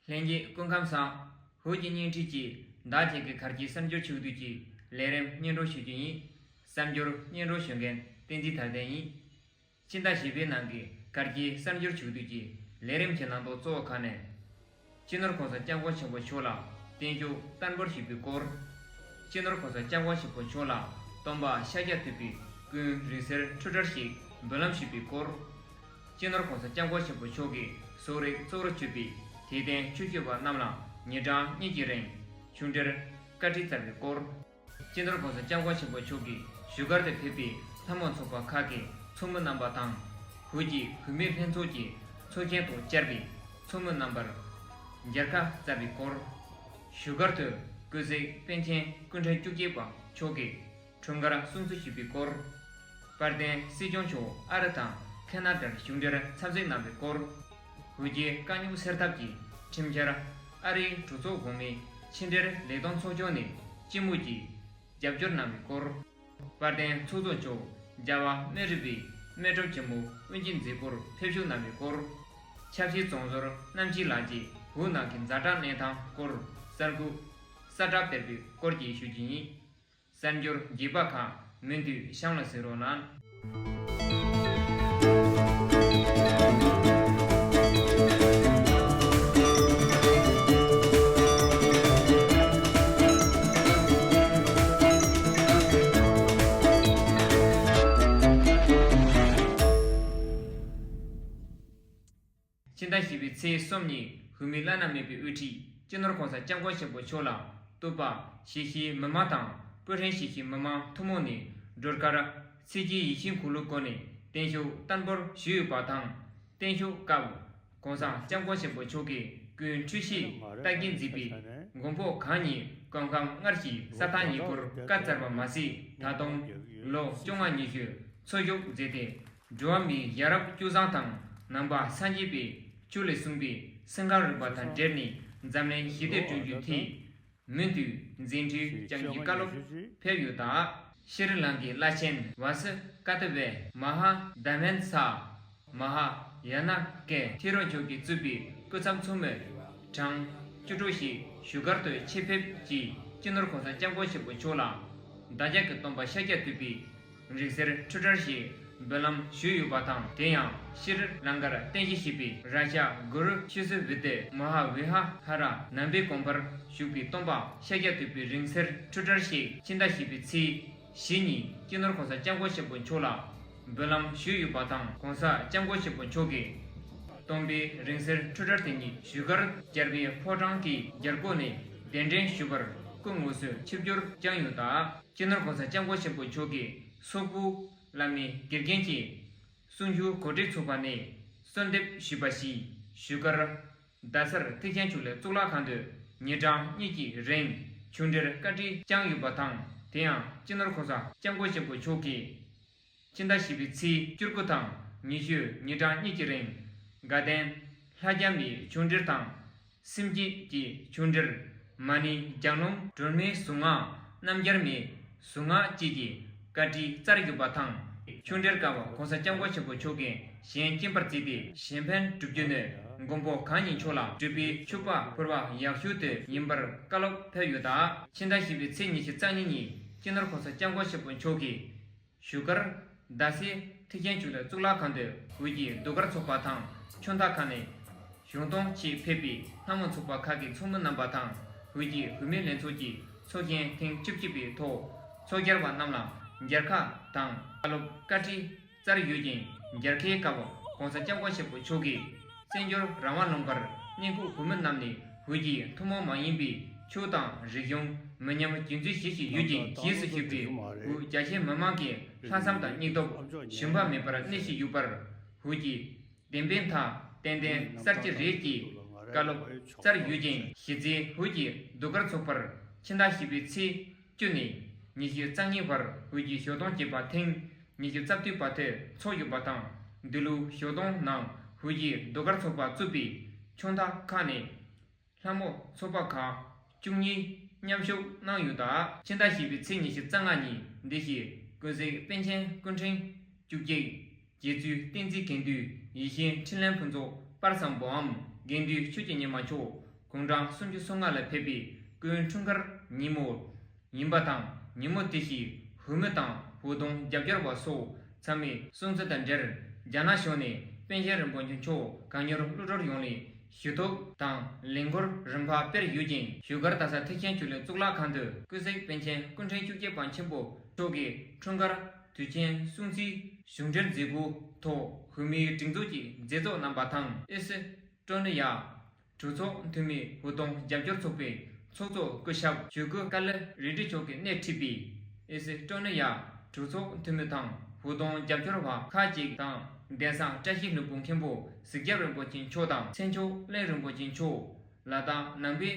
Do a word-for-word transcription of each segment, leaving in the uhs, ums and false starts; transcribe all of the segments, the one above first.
ལྷན་རྒྱས་སྐུ་ཁམས་བཟང་། ཧུའུ་ཅིན་སྙིང་ཁྲིད་ཀྱིས་བདག་བཅས་ཀྱི་གར་གྱི་གསར་འགྱུར་ཕྱོགས་བསྡུས་ཀྱི་ལས་རིམ་སྙན་སྒྲོན་ཞུ་རྒྱུ་ཡིན། གསར་འགྱུར་སྙན་སྒྲོན་ཞུ་མཁན་བསྟན་འཛིན་དར་ལྡན་ཡིན། ཕྱི་ཟླ་བཞི་པའི་ནང་གི་གར་གྱི་གསར་འགྱུར་ཕྱོགས་བསྡུས་ཀྱི་ལས་རིམ་གྱི་ནང་དོན་གཙོ་བོ་ཁག་ནི། སྤྱི་ནོར་༸གོང་ས་༸སྐྱབས་མགོན་ཆེན་པོ་མཆོག་ལ་བརྟན་བཞུགས་བསྟར་འབུལ་ཞུས་པའི་སྐོར། སྤྱི་ནོར་༸གོང་ས་༸སྐྱབས་མགོན་ཆེན་པོ་མཆོག་ལ་སྟོན་པ་ཤཱཀྱ་ཐུབ་པའི་སྐུའི་རིང་བསྲེལ་འཕྲུལ་དར་ཞིག་འབུལ་ལམ་ཞུས་པའི་སྐོར། སྤྱི་ནོར་༸གོང་ས་༸སྐྱབས་མགོན་ཆེན་པོ་མཆོག་གིས་གསོ་རིག་གཙོ་བོར་གྱུར་པའི་དད་ལྡན་ཆོས་ཞུ་བ་རྣམས་ལ་ཉིན་གྲངས་གཉིས་ཀྱི་རིང་ཆུང་གྲས་བཀའ་ཁྲིད་སྩལ་བའི་སྐོར། སྤྱི་ནོར་༸གོང་ས་༸སྐྱབས་མགོན་ཆེན་པོ་མཆོག་གིས་བཞུགས་སྒར་དུ་ཕེབས་པའི་ལྷ་མོ་ཚོགས་པ་ཁག་གི་ཚོགས་མི་རྣམ་པ་དང་། ཧུའུ་ཅི་བུད་མེད་ལྷན་ཚོགས་ཀྱི་ཚོགས་ཆེན་ཐོག་བཅར་བའི་ཚོགས་མི་རྣམ་པར་མཇལ་ཁ་སྩལ་བའི་སྐོར། བཞུགས་སྒར་དུ་ཀུན་གཟིགས་པཎ་ཆེན་སྐུ་ཕྲེང་བཅུ་བརྒྱད་པ་མཆོག་གིས་འཁྲུངས་སྐར་སྲུང་བརྩི་ཞུས་པའི་སྐོར། དཔལ་ལྡན་སྲིད་སྐྱོང་མཆོག་ཨ་རི་དང་ཁེ་ན་ཌར་གཞུང་འབྲེལ་འཚམས་གཟིགས་གནང་བའི་སྐོར། ཧུའུ་ཅི་དཀའ་རྙོག་སེལ་ཐབས་ཀྱི་ཁྲིམས་འཆར་ཨ་རིའི་གྲོས་ཚོགས་གོང་མའི་ཕྱི་འབྲེལ་ལས་དོན་ཚོགས་ཆུང་ནས་སྤྱི་མོས་ཀྱིས་རྒྱབ་སྐྱོར་གནང་བའི་སྐོར། དཔལ་ལྡན་ཚོགས་གཙོ་མཆོག་རྒྱལ་བ་སྨན་རི་པའི་སྨན་ཁྲོམ་ཆེན་མོ་དབུ་འབྱེད་མཛད་སྒོར་ཕེབས་ཞུགས་གནང་བའི་སྐོར། ཆབ་སྲིད་བཙོན་ཟུར་རྣམ་རྒྱལ་ལགས་ཀྱིས་ཧུའུ་ནང་གི་ཛ་དྲག་གནས་སྟངས་སྐོར་གསར་འགོད་གསལ་བསྒྲགས་སྤེལ་བའི་སྐོར་བཅས་ཞུ་རྒྱུ་ཡིན། གསར་འགྱུར་རྒྱས་པ་ཁག་མུ་མཐུད་གཤམ་ལ་གཟིགས་རོགས་གནང་། ཕྱི་ཟླ་བཞི་པའི་ཚེས་གསུམ་ཉིན་བོད་མིའི་བླ་ན་མེད་པའི་དབུ་ཁྲིད་སྤྱི་ནོར་༸གོང་ས་༸སྐྱབས་མགོན་ཆེན་པོ་མཆོག་ལ་བསྟོད་པ་ཞུ་ཞིང་མི་མང་དང་སྤུན་ཧྲེང་ཞུ་ཞིང་མི་མང་ཐུན་མོང་ནས་སྒྲོལ་དཀར་ཚེས་བརྒྱད་ཡིད་བཞིན་འཁོར་ལོའི་སྒོ་ནས་བརྟན་བཞུགས་བསྟར་འབུལ་ཞུས་ཡོད་པ་དང་། བརྟན་བཞུགས་སྐབས་༸གོང་ས་༸སྐྱབས་མགོན་ཆེན་པོ་མཆོག་གི་སྐུའི་འཁྲུལ་ཞིག་ལྟ་གྱིན་མཛད་པའི་མགོན་པོ་གང་ཉིད་སྐུ་ཁམས་སྔར་བཞིན་ས་ཐག་ཉེ་པོར་བཀའ་སྩལ་བ་མ་ཟད། ད་དུང་ལོ་བཅོ་ལྔ་ཉི་ཤུ་འཚོ་བཞུགས་མཛད་དེ། འགྲོ་བ་མིའི་ཡ་རབས་སྤྱོད་བཟང་དང་ནང་པ་སངས་རྒྱས་པའི་ཆོས་ལས་གསུངས་པའི་སེམས་ཁམས་རིག་པ་དང་འབྲེལ་ནས་འཛམ་གླིང་ཞི་བདེ་བསྐྲུན་རྒྱུའི་ཐད་མུ་མཐུད་མཛད་འཕྲིན་སྐྱོང་རྒྱུའི་བཀའ་སློབ་ཕེབས་ཡོད་སྟབས། ཤྲི་ལངྐའི་བླ་ཆེན་ཝ་སུ་ཀ་ཏི་པའི་མ་ཧཱ་དྷརྨ་ས་མ་ཧཱ་ཡ་ན་ཀའི་ཐེ་རོ་མཆོག་གིས་གཙོས་པའི་སྐུ་ཚབ་ཚོགས་མི་གྲངས་བཅུ་དྲུག་ཞིག་བཞུགས་སྒར་དུ་ཆེད་ཕེབས་ཀྱིས་སྤྱི་ནོར་༸གོང་ས་༸སྐྱབས་མགོན་ཆེན་པོ་མཆོག་ལ་བདག་ཅག་གི་སྟོན་པ་ཤཱཀྱ་ཐུབ་པའི་རིང་བསྲེལ་འཕྲུལ་དར་ཞིག་འབུལ་ལམ་ཞུས་ཡོད་པ་དང་། དེ་ཡང་ཤྲི་ལངྐར་རྟེན་གཞི་བྱས་པའི་རཱ་ཛ་གུ་རུ་ཤྲཱི་སུ་བི་ཏི་མ་ཧཱ་བི་ཧ་ར་ནང་པའི་དགོན་པར་བཞུགས་པའི་སྟོན་པ་ཤཱཀྱ་ཐུབ་པའི་རིང་བསྲེལ་འཕྲུལ་དར་ཞིག་ཕྱི་ཟླ་བཞི་པའི་ཚེས་བཞི་ཉིན་སྤྱི་ནོར་༸གོང་ས་༸སྐྱབས་མགོན་ཆེན་པོ་མཆོག་ལ་འབུལ་ལམ་ཞུས་ཡོད་པ་དང་། ༸གོང་ས་༸སྐྱབས་མགོན་ཆེན་པོ་མཆོག་གིས་སྟོན་པའི་རིང་བསྲེལ་འཕྲུལ་དར་དེ་ཉིད་བཞུགས་སྒར་རྒྱལ་པོའི་ཕོ་བྲང་གི་རྒྱལ་སྒོ་ནས་གདན་འདྲེན་ཞུས་པར་སྐུ་དངོས་སུ་ཆིབས་བསྒྱུར་བསྐྱངས་ཡོད་སྟབས། སྤྱི་ནོར་༸གོང་ས་༸སྐྱབས་མགོན་ཆེན་པོ་མཆོག་གིས་སོག་པོའི་བླ་མའི་དགེ་རྒན་གྱི་གསུང་ཆོས་གོ་སྒྲིག་ཚོགས་པ་ནས་གསོལ་འདེབས་ཞུས་པ་བཞིན་བཞུགས་སྒར་རྡ་སར་ཐེག་ཆེན་ཆོས་གླིང་གཙུག་ལག་ཁང་དུ་ཉིན་གྲངས་གཉིས་ཀྱི་རིང་ཆུང་གྲས་བཀའ་ཁྲིད་བསྐྱངས་ཡོད་པ་དང་། དེ་ཡང་སྤྱི་ནོར་༸གོང་ས་༸སྐྱབས་མགོན་ཆེན་པོ་མཆོག་གིས་ཕྱི་ཟླ་བཞི་པའི་ཚེས་བཅུ་དགུ་དང་ཉི་ཤུ་ཉིན་གྲངས་གཉིས་ཀྱི་རིང་དགའ་ལྡན་ལྷ་རྒྱལ་མའི་ཆོས་འབྲེལ་དང་། སེམས་བསྐྱེད་ཀྱི་ཆོས་འབྲེལ། མ་ཎི་ལྗགས་ལུང་སྒྲོལ་མའི་གཟུངས་སྔགས། རྣམ་རྒྱལ་མའི་གཟུངས་སྔགས་བཅས་ཀྱི་བཀའ་ཁྲིད་སྩལ་ཡོད་པ་དང་། ཆོས་འབྲེལ་སྐབས་༸གོང་ས་༸སྐྱབས་མགོན་ཆེན་པོ་མཆོག་གིས་གཞན་སྐྱིན་པར་བརྩིས་ཏེ་གཞན་ཕན་བསྒྲུབ་རྒྱུ་ནི་མགོན་པོ་གང་ཉིད་མཆོག་ལ་སྒྲུབ་པའི་མཆོད་པ་ཕུལ་བ་ཡག་ཤོས་དེ་ཡིན་པར་བཀའ་སློབ་ཕེབས་ཡོད་སྟབས། ཕྱི་ཟླ་བཞི་པའི་ཚེས་ཉི་ཤུ་རྩ་གཉིས་ཉིན་སྤྱི་ནོར་༸གོང་ས་༸སྐྱབས་མགོན་ཆེན་པོ་མཆོག་གིས་བཞུགས་སྒར་རྡ་སའི་ཐེག་ཆེན་ཆོས་གླིང་གཙུག་ལག་ཁང་དུ་བོད་ཀྱི་ཟློས་གར་ཚོགས་པ་དང་ཆུང་མཐའ་ཁག་ནས་གཞུང་དོན་ཆེད་ཕེབས་པའི་ལྷ་མོ་ཚོགས་པ་ཁག་གི་ཚོགས་མི་རྣམ་པ་དང་། བོད་ཀྱི་བུད་མེད་ལྷན་ཚོགས་ཀྱི་ཚོགས་ཆེན་ཐེངས་བཅུ་གཅིག་པའི་ཐོག་ཚོགས་བཅར་བ་རྣམས་ལ་མཇལ་ཁ་དང་བཀའ་སློབ་བཀའ་ཁྲིད་སྩལ་ཡོད་ཅིང་། མཇལ་ཁའི་སྐབས་༸གོང་ས་༸སྐྱབས་མགོན་ཆེན་པོ་མཆོག་གིས་བཙན་བྱོལ་རང་དབང་ལུང་པར་གནས་འཁོད་བོད་མི་རྣམས་ནས་བོད་ཀྱི་ཐུན་མོང་མ་ཡིན་པའི་ཆོས་དང་རིག་གཞུང་མི་ཉམས་རྒྱུན་འཛིན་བྱེད་བཞིན་ཡོད་ཅིང་། རྗེས་སུ་ཞུགས་པའི་བོད་རྒྱ་ཆེ་མི་མང་གི་ལྷག་བསམ་དང་སྙིང་སྟོབས་ཞུམ་པ་མེད་པར་གནས་བཞིན་ཡོད་པར་བོད་ཀྱི་བདེན་པའི་མཐའ་ཏན་ཏན་གསལ་གྱི་རེད་ཅེས་བཀའ་སློབ་སྩལ་ཡོད་ཅིང་། གཞི་རྩའི་བོད་ཀྱི་ཟློས་གར་ཚོགས་པར་ཕྱི་ཟླ་བཞི་པའི་ཚེས་བཅུ་ནས་ཉི་ཤུ་རྩ་གཉིས་བར་བོད་ཀྱི་ཞོ་སྟོན་བྱེད་པ་ཐེངས་ཉི་ཤུ་རྩ་བདུན་པ་དེ་ཚོགས་ཡོད་པ་དང་། འདི་ལོའི་ཞོ་སྟོན་ནང་བོད་ཀྱི་ཟློས་གར་ཚོགས་པ་གཙོས་པའི་ཆུང་མཐའ་ཁག་ནས་ལྷ་མོ་ཚོགས་པ་ཁག་བཅུ་གཉིས་མཉམ་ཞུགས་གནང་ཡོད་སྟབས། ཕྱི་ཟླ་བཞི་པའི་ཚེས་ཉི་ཤུ་རྩ་ལྔ་ཉིན་འདི་ཞིག་ཀུན་གཟིགས་པཎ་ཆེན་སྐུ་ཕྲེང་བཅུ་གཅིག་རྗེ་བཙུན་བསྟན་འཛིན་དགེ་འདུན་ཡིད་བཞིན་འཕྲིན་ལས་ཕུན་ཚོགས་དཔལ་བཟང་པོའམ་དགེ་འདུན་ཆོས་ཀྱི་ཉི་མ་མཆོག་ དགུང་གྲངས་སུམ་ཅུ་སོ་ལྔ་ལ་ཕེབས་པའི་སྐུའི་འཁྲུངས་སྐར་ཉིན་མོ་ཡིན་པ་དང་། ཉིན་མོ་དེ་བཞིན་བོད་དོན་རྒྱབ་སྐྱོར་བ་སོགས་ཚང་མས་སྲུང་བརྩི་དང་འབྲེལ། རྒྱ་ནག་གཞུང་ནས་པཎ་ཆེན་རིན་པོ་ཆེ་མཆོག་གང་མྱུར་གློད་གྲོལ་ཡོང་བའི་ཞུ་གཏུག་དང་ལས་འགུལ་རིམ་པ་སྤེལ་ཡོད་ཅིང་། བཞུགས་སྒར་རྡ་ས་ཐེག་ཆེན་ཆོས་གླིང་གཙུག་ལག་ཁང་དུ་སྐུ་གཟུགས་པཎ་ཆེན་སྐུ་ཕྲེང་བཅུ་བརྒྱད་པ་ཆེན་པོ་མཆོག་གི་འཁྲུངས་སྐར་དུས་ཆེན་སྲུང་བརྩིའི་གཞུང་འབྲེལ་མཛད་སྒོའི་ཐོག་བོད་མིའི་སྒྲིག་འཛུགས་ཀྱི་མཛད་གཙོ་རྣམ་པ་དང་། ཨེ་སི་ཀྲོ་ནི་ཡ་གྲོས་ཚོགས་འཐུས་མི་བོད་དོན་རྒྱབ་སྐྱོར་ཚོགས་པའི་ཚོགས་གཙོ་སྐུ་ཞབས་ཇུ་ཀུ་ཀ་ལི་རི་ཀྲི་མཆོག་གིས་སྣེ་ཁྲིད་པའི་ཨེ་སི་ཀྲོ་ནི་ཡ་གྲོས་ཚོགས་འཐུས་མི་དང་བོད་དོན་རྒྱབ་སྐྱོར་བ་ཁག་ཅིག་དང་། གདན་ས་བཀྲ་ཤིས་ལྷུན་པོ་མཁན་པོ་གཟིག་རྒྱབ་རིན་པོ་ཆེ་མཆོག་དང་། མཚན་མཆོག་གླིང་རིན་པོ་ཆེ་མཆོག། ལ་དྭགས་ནང་པའི་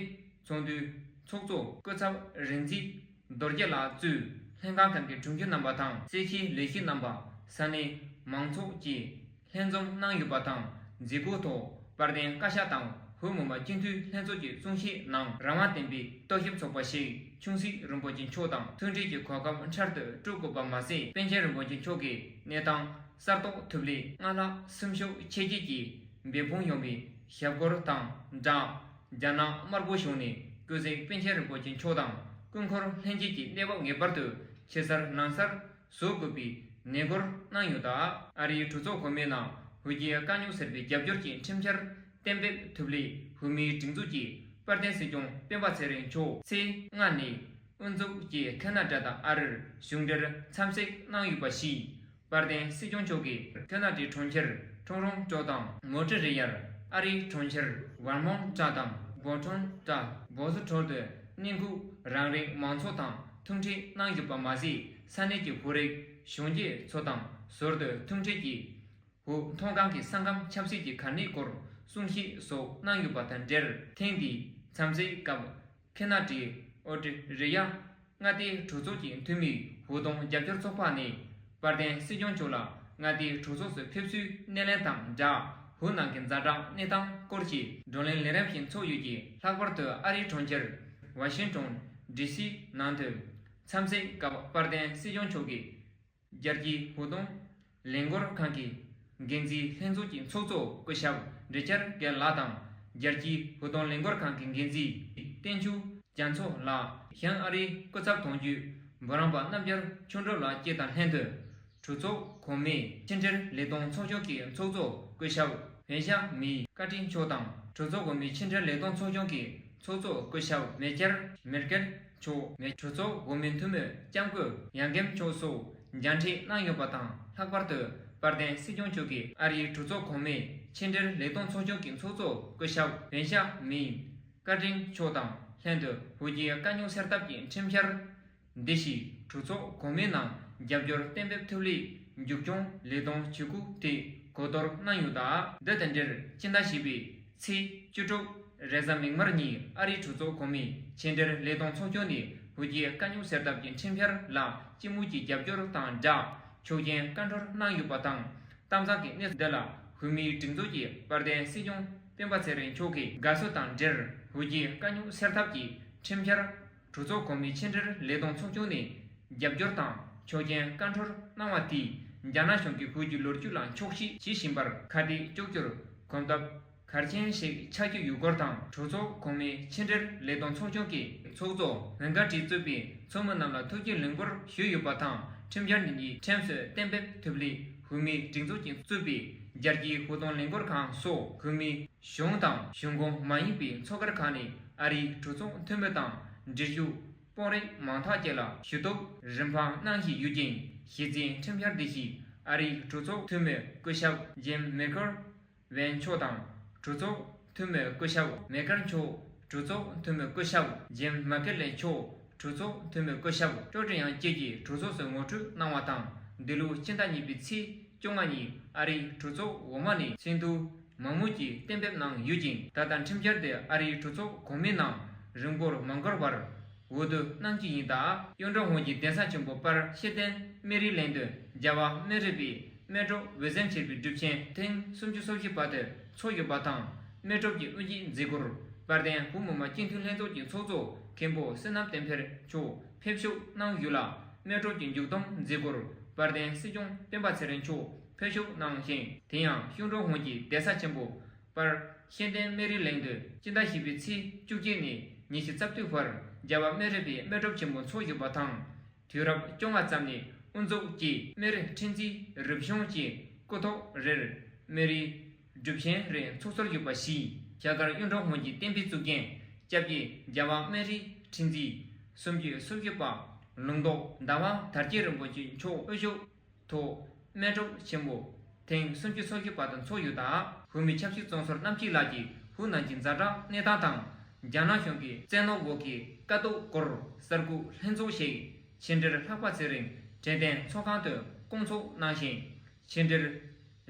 ཚོགས་འདུའི་ཚོགས་གཙོ་སྐུ་ཚབ་རིག་འཛིན་རྡོ་རྗེ་ལགས་གཙོས་ལྷན་ཁང་ཁག་གི་དྲུང་ཆེ་རྣམ་པ་དང་། སེར་བྱེས་ལས་བྱེད་རྣམ་པ། ས་གནས་མང་ཚོགས་ཀྱིས་ལྷན་འཛོམས་གནང་ཡོད་པ་དང་། མཛད་སྒོའི་ཐོག་དཔལ་ལྡན་བཀའ་ཤག་དང་བོད་མི་མང་སྤྱི་འཐུས་ལྷན་ཚོགས་ཀྱི་གསུང་བཤད་ནང་། རང་དབང་ལྡན་པའི་རྟོག་ཞིབ་ཚོགས་པ་ཞིག་ཆུང་སྲིད་རིན་པོ་ཆེ་མཆོག་དང་མཐུན་སྒྲིལ་གྱི་གོ་སྐབས་འཕྲལ་དུ་སྤྲོད་དགོས་པ་མ་ཟད། པཎ་ཆེན་རིན་པོ་ཆེ་མཆོག་གི་གནས་སྟངས་གསར་རྟོགས་ཐུབ་སླད་སྔགས་ལྷ་སུམ་ཅུ་ཆོས་བརྒྱད་ཀྱི་འབད་འབུངས་ཡོང་བའི་ཞབས་སྐོར་དང་སྦྲགས། རྒྱ་ནག་དམར་པོ་གཞུང་ནས་སྐུ་གཟུགས་པཎ་ཆེན་རིན་པོ་ཆེ་མཆོག་དང་སྐུ་འཁོར་ལྷན་རྒྱས་ཀྱི་གནས་བབ་ངེས་པར་དུ་ཕྱི་གསལ་ནང་གསལ་བཟོ་དགོས་པའི་ནན་སྐུལ་གནང་ཡོད། ད་ཨ་རིའི་གྲོས་ཚོགས་གོང་མའི་ནང་བོད་རྒྱའི་དཀའ་རྙོག་སེལ་བའི་རྒྱབ་སྐྱོར་གྱི་ཁྲིམས་འཆར་གཏན་འབེབས་ཐུབ་སླད་བོད་མིའི་སྒྲིག་འཛུགས་ཀྱི་དཔལ་ལྡན་སྲིད་སྐྱོང་སྤེན་པ་ཚེ་རིང་མཆོག་ཚེས་ལྔ་ནས་དབུ་འཛུགས་ཀྱིས་ཁ་ན་ཌ་དང་ཨ་རིར་གཞུང་འབྲེལ་འཚམས་གཟིགས་གནང་ཡོད་པ་ཞིག་དཔལ་ལྡན་སྲིད་སྐྱོང་མཆོག་གིས་ཁ་ན་ཌའི་གྲོང་ཁྱེར་ཁྲོང་རོང་ཀྲོ་དང་མོན་ཊི་རི་ཡལ། ཨ་རིའི་གྲོང་ཁྱེར་ཝར་མོན་ཊ་དང་བོ་ཊོན་ཊ་བོ་སི་ཊོལ་དུ་གནས་འཁོད་རང་རིགས་མང་ཚོགས་དང་ཐུག་འཕྲད་གནང་ཡོད་པ་མ་ཟད། ས་གནས་ཀྱི་བོད་རིགས་གཞོན་སྐྱེས་ཚོ་དང་ཟུར་དུ་ཐུག་འཕྲད་ཀྱིས་བོད་མཐོ་སྒང་གི་ས་ཁམས་ཆབ་སྲིད་ཀྱི་གལ་གནད་སྐོར་གསུང་བཤད་སོགས་གནང་ཡོད་པ་དང་འབྲེལ། ཐེངས་འདིའི་འཚམས་གཟིགས་སྐབས་ཁ་ན་ཌའི་ཨོ་སི་ཀྲི་ཡ་མངའ་སྡེའི་གྲོས་ཚོགས་ཀྱི་འཐུས་མིས་བོད་དོན་རྒྱབ་སྐྱོར་ཚོགས་པ་ནས་དཔལ་ལྡན་སྲིད་སྐྱོང་མཆོག་ལ་མངའ་སྡེའི་གྲོས་ཚོགས་སུ་ཕེབས་བསུའི་སྣེ་ལེན་དང་སྦྲགས། བོད་ནང་གི་ཛ་དྲག་གནས་སྟངས་སྐོར་གྱི་བགྲོ་གླེང་ལས་རིམ་ཞིག་ཚོགས་ཡོད་ཀྱི། ལྷག་པར་དུ་ཨ་རིའི་གྲོང་ཁྱེར་ཝ་ཤིང་ཊོན་ཌི་སི་ནང་དུ་འཚམས་གཟིགས་སྐབས་དཔལ་ལྡན་སྲིད་སྐྱོང་མཆོག་གིས་རྒྱལ་སྤྱིའི་བོད་དོན་ལས་འགུལ་ཁང་གི་འགན་འཛིན་ལྷན་ཚོགས་ཀྱི་ཚོགས་གཙོ་སྐུ་ཞབས་རི་ཅར་གྷེལ་ལགས་དང་། རྒྱལ་སྤྱིའི་བོད་དོན་ལས་འགུལ་ཁང་གི་འགན་འཛིན་བསྟན་ཆོས་རྒྱ་མཚོ་ལགས། བྱང་ཨ་རིའི་སྐུ་ཚབ་དོན་གཅོད་འབུམ་རམས་པ་རྣམ་རྒྱལ་ཆོས་སྒྲོན་ལགས་བཅས་དང་ལྷན་དུ། གྲོས་ཚོགས་གོང་མའི་ཕྱི་འབྲེལ་ལས་དོན་ཚོགས་ཆུང་གི་ཚོགས་གཙོ་སྐུ་ཞབས་ཝེ་ཞ་མིའི་བཀའ་དྲིན་མཆོག་དང་། གྲོས་ཚོགས་གོང་མའི་ཕྱི་འབྲེལ་ལས་དོན་ཚོགས་ཆུང་གི་ཚོགས་གཙོ་སྐུ་ཞབས་མེ་ཅར་མེར་ཀེལ་མཆོག། མེ་གྲོས་ཚོགས་གོང་མའི་འཐུས་མི་ལྕམ་སྐུ་ཡང་རྒན་མཆོག་སོགས་མཇལ་འཕྲད་གནང་ཡོད་པ་དང་། ལྷག་པར་དུ་དཔལ་ལྡན་སྲིད་སྐྱོང་མཆོག་གིས་ཨ་རིའི་གྲོས་ཚོགས་གོང་མའི་ཕྱི་འབྲེལ་ལས་དོན་ཚོགས་ཆུང་གི་ཚོགས་གཙོ་སྐུ་ཞབས་ཝེ་ཞ་མིའི་བཀའ་དྲིན་མཆོག་དང་ལྷན་དུ། བོད་རྒྱའི་དཀའ་རྙོག་སེལ་ཐབས་ཀྱི་ཁྲིམས་འཆར་འདི་ཞིག་གྲོས་ཚོགས་གོང་མའི་ནང་རྒྱབ་སྐྱོར་གཏན་འབེབས་ཐུབ་སླད་མཇུག་སྐྱོང་ལས་དོན་བྱེད་སྒོ་དེ་གོ་བསྡུར་གནང་ཡོད། ད་འདི་དང་འབྲེལ་སྤྱི་ཟླ་བཞི་པའི་ཚེས་བཅུ་དྲུག་རེས་གཟའ་མིག་དམར་ཉིན་ཨ་རིའི་གྲོས་ཚོགས་གོང་མའི་ཕྱི་འབྲེལ་ལས་དོན་ཚོགས་ཆུང་ནས་བོད་རྒྱའི་དཀའ་རྙོག་སེལ་ཐབས་ཀྱི་ཁྲིམས་འཆར་ལ་སྤྱི་མོས་ཀྱི་རྒྱབ་སྐྱོར་དང་སྦྲགས་ཆོག་མཆན་བཀའ་འཁྲོལ་གནང་ཡོད་པ་དང་། གཏམ་བཟང་གི་གནས་ཚུལ་འདི་ལ་བོད་མིའི་སྒྲིག་འཛུགས་ཀྱི་དཔལ་ལྡན་སྲིད་སྐྱོང་སྤེན་པ་ཚེ་རིང་མཆོག་གིས་དགའ་བསུ་དང་འབྲེལ། བོད་རྒྱའི་དཀའ་རྙོག་སེལ་ཐབས་ཀྱི་ཁྲིམས་འཆར་གྲོས་ཚོགས་གོང་མའི་ཕྱི་འབྲེལ་ལས་དོན་ཚོགས་ཆུང་ནས་རྒྱབ་སྐྱོར་དང་ཆོག་མཆན་བཀའ་འཁྲོལ་གནང་བ་དེས་རྒྱ་ནག་གཞུང་གིས་བོད་ཀྱི་ལོ་རྒྱུས་ལ་འཁྱོག་བཤད་བྱེད་བཞིན་པར་ཁ་གཏད་གཅོག་རྒྱུར་གོམ་སྟབས་གལ་ཆེན་ཞིག་ཆགས་ཀྱི་ཡོད་སྐོར་དང་། གྲོས་ཚོགས་གོང་མའི་ཕྱི་འབྲེལ་ལས་དོན་ཚོགས་ཆུང་གི་ཚོགས་གཙོ་ཝེན་ཀ་ཏྲི་གཙོས་པའི་ཚོགས་མི་རྣམས་ལ་ཐུགས་རྗེ་ལེགས་འབུལ་ཞུས་ཡོད་པ་དང་། ཁྲིམས་འཆར་འདི་ཉིད་ཁྲིམས་སུ་གཏན་འབེབས་ཐུབ་སླད་བོད་མིའི་སྒྲིག་འཛུགས་ཀྱིས་གཙོས་པའི་རྒྱལ་སྤྱིའི་བོད་དོན་ལས་འགུལ་ཁང་སོགས་བོད་མིའི་གཞུང་དང་གཞུང་ཁོངས་མ་ཡིན་པའི་ཚོགས་སྒེར་ཁག་ནས་ཨ་རིའི་གྲོས་ཚོགས་འཐུས་མི་དང་འབྲེལ་ཞུགས་དཔོན་རིགས་མང་དག་བཅས་ལ་ཞུ་གཏུག་རིམ་པ་གནང་བཞིན་ཡོད་ཅིང་། གཞི་རྩའི་ཁྲིམས་འཆར་འདི་བཞིན་ཨ་རིའི་གྲོས་ཚོགས་འཐུས་མི་སྐུ་ཞབས་ཇིམ་མེ་ཀར་ཝན་མཆོག་དང་། གྲོས་ཚོགས་འཐུས་མི་སྐུ་ཞབས་མེ་ཀར་མཆོག། གྲོས་ཚོགས་འཐུས་མི་སྐུ་ཞབས་ཇིམ་མ་ཀེ་ལེ་མཆོག། གྲོས་ཚོགས་འཐུས་མི་སྐུ་ཞབས་ཀྲོ་ཀྲི་ཡང་བཅས་ཀྱིས་གྲོས་ཚོགས་སུ་ངོ་སྤྲོད་གནང་བ་དང་། འདི་ལོའི་སྤྱི་ཟླ་གཉིས་པའི་ཚེས་བཅོ་ལྔ་ཉིན་ཨ་རིའི་གྲོས་ཚོགས་འོག་མ་ནས་ཚོགས་འདུ་མང་མོས་ཀྱིས་གཏན་འབེབས་གནང་ཡོད་ཅིང་། ད་ལྟ་ཁྲིམས་འཆར་དེ་ཨ་རིའི་གྲོས་ཚོགས་གོང་མའི་ནང་རིང་པོར་མ་འགོར་བར་འོས་བསྡུ་གནང་རྒྱུ་ཡིན། ད་གཡུང་དྲུང་ཧོང་གི་གདན་ས་ཆེན་པོ་པར་ཤེར་ཏན་སྨན་རིའི་གླིང་དུ་རྒྱལ་བ་སྨན་རི་པའི་སྨན་གྲོགས་འོད་ཟེར་མཆེད་པའི་སྒྲུབ་ཆེན་ཐེངས་སུམ་ཅུ་སོ་བཞི་པ་དེ་ཚོགས་ཡོད་པ་དང་། སྨན་གྲོགས་ཀྱི་དབུ་འབྱེད་མཛད་སྒོར་དཔལ་ལྡན་བོད་མི་མང་སྤྱི་འཐུས་ལྷན་ཚོགས་ཀྱི་ཚོགས་གཙོ་མཁན་པོ་བསོད་ནམས་བསྟན་འཕེལ་མཆོག་ཕེབས་ཞུགས་གནང་ཡོད་ལ། སྨན་གྲོགས་ཀྱི་མཇུག་བསྡོམས་མཛད་སྒོར་དཔལ་ལྡན་སྲིད་སྐྱོང་སྤེན་པ་ཚེ་རིང་མཆོག་ཕེབས་ཞུགས་གནང་ཞིང་། དེ་ཡང་གཡུང་དྲུང་ཧོང་གི་གདན་ས་ཆེན་པོ་པར་ ཤེས་ལྡན་སྨན་རིའི་གླིང་དུ་སྤྱི་ཟླ་བཞི་པའི་ཚེས་བཅུ་གཅིག་ནས་ཉི་ཤུ་རྩ་བདུན་བར་རྒྱལ་བ་སྨན་རི་པའི་སྨན་སྒྲུབ་ཆེན་མོ་འཚོགས་ཡོད་པ་དང་། དུས་རབས་བཅོ་ལྔ་ཙམ་ནས་དབུ་འཛུགས་ཀྱིས་སྨན་རི་ཁྲི་འཛིན་རིམ་བྱོན་གྱི་སྐུ་ཐོག་རེར་སྨན་རིའི་སྒྲུབ་ཆེན་རེ་འཚོགས་སྲོལ་ཡོད་པ་ཞིག་རྒྱ་གར་གཡུང་དྲུང་ཧོར་གྱི་བསྟན་པའི་གཙུག་རྒྱན་སྐྱབས་རྗེ་རྒྱལ་བ་སྨན་རིའི་ཁྲི་འཛིན་སུམ་ཅུ་སོ་བཞི་པ་ལུང་རྟོགས་ཟླ་བ་དར་རྒྱས་རིན་པོ་ཆེ་མཆོག་དབུ་བཞུགས་ཐོག་སྨན་སྒྲུབ་ཆེན་མོ་ཐེངས་སུམ་ཅུ་སོ་བཞི་པ་དུ་འཚོགས་ཡོད་ད། བོད་མི་ཆབ་སྲིད་བཙོན་ཟུར་རྣམ་དཀྱིལ་ལགས་ཀྱིས་བོད་ནང་གི་ཛ་དྲག་གནས་སྟངས་དང་། རྒྱ་ནག་གཞུང་གི་བཙན་གནོན་འོག་གི་དཀའ་སྡུག་སྐོར་གསར་འགོད་ལྷན་ཚོགས་ཤིག་ཕྱི་འབྲེལ་ལྷག་པ་ཚེ་རིང་དྲན་རྟེན་ཚོགས་ཁང་དུ་སྐོང་ཚོགས་གནང་ཞིང་། ཕྱི་འབྲེལ་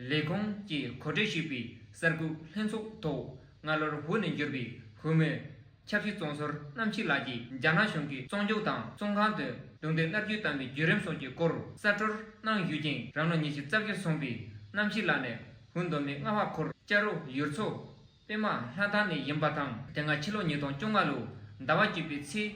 ལས་ཁུངས་ཀྱིས་གོ་སྒྲིག་ཞུས་པའི་གསར་འགོད་ལྷན་ཚོགས་ཐོག་སྔ་ལོར་བོད་ནས་འབྱོར་བའི་བོད་མི་ཆབ་སྲིད་བཙོན་ཟུར་རྣམ་དཀྱིལ་ལགས་ཀྱིས་རྒྱ་ནག་གཞུང་གིས་བཙོན་འཇུག་དང་བཙོན་ཁང་དུ་རྡུང་རྡེག་མནར་གཅོད་བཏང་བའི་བརྒྱུད་རིམ་སོགས་ཀྱི་སྐོར་གསར་འགྲེལ་གནང་ཡོད་ཅིང་། རང་ལོ་ཉི་ཤུ་རྩ་བརྒྱད་སོན་པའི་རྣམ་དཀྱིལ་ལགས་ནས་བོད་མདོ་སྨད་རྔ་བ་ཁུལ་སྐྱ་རུ་ཡུལ་ཚོ་པད་མ་ལྷ་ཐང་ནས་ཡིན་པ་དང་། དེ་སྔ་ཕྱི་ལོ་ཉིས་སྟོང་བཅོ་ལྔ་ལོའི་ཟླ་བ་བཅུ་པའི་ཚེས་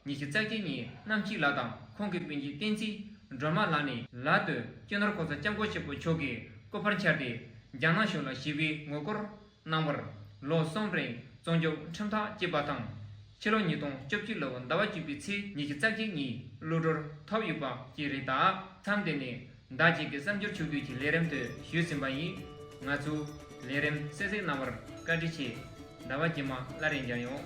ཉི་ཤུ་རྩ་གཅིག་ཉིན་རྣམ་དཀྱིལ་ལགས་དང་ཁོང་གི་སྤུན་མཆེད་བསྟན་འཛིན་སྒྲོལ་མ་ལགས་ནས་ལག་ཏུ་སྤྱི་ནོར་གོང་ས་སྐྱབས་མགོན་ཆེན་པོ་མཆོག་གི་སྐུ་པར་འཕྱར་ཏེ་རྒྱ་ནག་གཞུང་ལ་ཞི་བའི་ངོ་རྒོལ་གནང་བར་ལོ་གསུམ་རིང་བཙོན་འཇུག་ཁྲིམས་ཐག་བཅད་པ་དང་། ཕྱི་ལོ་ཉིས་སྟོང་བཅུ་གཅིག་ལོའི་ཟླ་བ་བཅུ་པའི་ཚེས་ཉི་ཤུ་རྩ་གཅིག་ཉིན་གློད་གྲོལ་ཐོབ་ཡོད་པ་བཅས་རེད་ད། མཚམས་འདི་ནས་བདག་བཅས་ཀྱི་གསར་འགྱུར་ཕྱོགས་བསྡུས་ཀྱི་ལས་རིམ་དེ་ཞུས་ཟིན་པ་ཡིན། ང་ཚོའི་ལས་རིམ་གསན་གཟིགས་གནང་བར་བཀའ་དྲིན་ཆེ། ཟླ་བ་རྗེས་མ་སླར་ཡང་མཇལ་ཡོང་།